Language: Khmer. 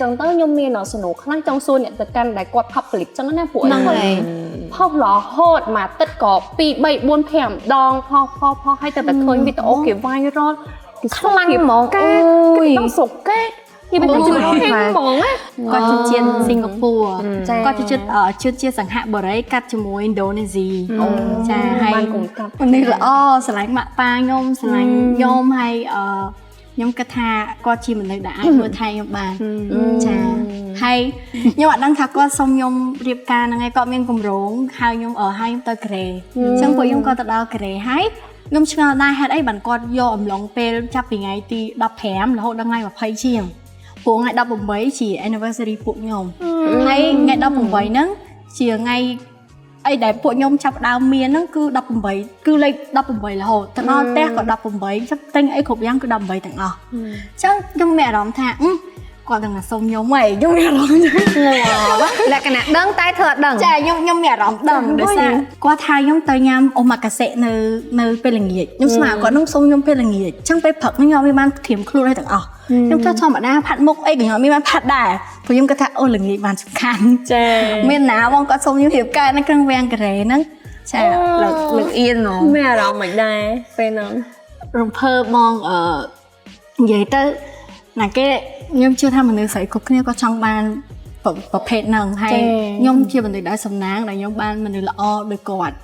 ចឹងទៅខ្ញុំមានសំណួរខ្លះចង់សួរអ្នកទៅកាន់ដែលគាត់ public ចឹងណាពួក ហ្នឹង គាត់ ហើយ ផុសរហូតមួយអាទិត្យក៏2 3 4 5ដងផុសផុសផុសហើយតែតែឃើញវីដេអូគេ viral គេ ខ្លាំងហ្មង គេ អូយ គេដល់ស្រុកគេនិយាយទៅជួយហេងហ្មងណា គាត់ជាជាតិសិង្ហបុរី ចា គាត់ជាជាតិជាតិជាសង្ហបុរីកាត់ជាមួយឥណ្ឌូនេស៊ីចាហើយ បានកុំកាត់ នេះល្អស្រឡាញ់ម៉ាក់ប៉ាខ្ញុំស្រឡាញ់ខ្ញុំហើយខ្ញុំគិតថាគាត់ជាមនុស្សដែលអាចមើលថែខ្ញុំបានចាហើយខ្ញុំអត់ដឹងថាគាត់សុំខ្ញុំរៀបការហ្នឹងឯងគាត់មានកម្រងហៅខ្ញុំហៅខ្ញុំទៅកូរ៉េអញ្ចឹងពួកខ្ញុំក៏ទៅដល់កូរ៉េហើយខ្ញុំឆ្ងល់ដែរហេតុអីបានគាត់យកអំឡុងពេលចាប់ពីថ្ងៃទី15រហូតដល់ថ្ងៃ20ជាងព្រោះថ្ងៃ18ជា anniversary ពួកខ្ញុំហើយថ្ងៃ18ហ្នឹងជាថ្ងៃអីដែលពួកខ្ញុំចាប់ផ្ដើមមានហ្នឹងគឺ18គឺលេខ18រហូតទៅដល់ផ្ទះក៏18ចាប់ទិញអីគ្រប់យ៉ាងគឺ18ទាំងអស់អញ្ចឹងខ្ញុំមានអារម្មណ៍ថាអឺគាត់នឹងតែសុំខ្ញុំហីខ្ញុំមានអារម្មណ៍ លក្ខណៈដឹងតែធ្វើអត់ដឹង ចាខ្ញុំមានអារម្មណ៍ដឹងដោយសារគាត់ថាខ្ញុំទៅញ៉ាំអូម៉ាកាសេនៅពេលល្ងាចខ្ញុំស្មានគាត់នឹងសុំខ្ញុំពេលល្ងាចអញ្ចឹងពេលព្រឹកហ្នឹងខ្ញុំអត់មានបានត្រៀមខ្លួនអីទាំងអស់ខ្ញុំធ្វើធម្មតាផាត់មុខអីក៏ខ្ញុំអត់មានបានផាត់ដែរព្រោះខ្ញុំគិតថាអូល្ងាចបានសំខាន់ ចា មានណាបងគាត់សុំខ្ញុំរៀបការនៅក្នុងវាំងកូរ៉េហ្នឹងចា លើកលើកអៀនហ្មង មានអារម្មណ៍មិនដែរពេលហ្នឹង រំភើបបងនិយាយទៅណាគេខ្ញុំជឿថាមនុស្សស្រីគ្រប់គ្នាក៏ចង់បានប្រប្រភេទហ្នឹងហើយខ្ញុំជាមនុស្សដែលសំណាងដែលខ្ញុំបានមនុស្សល្អដូចគាត់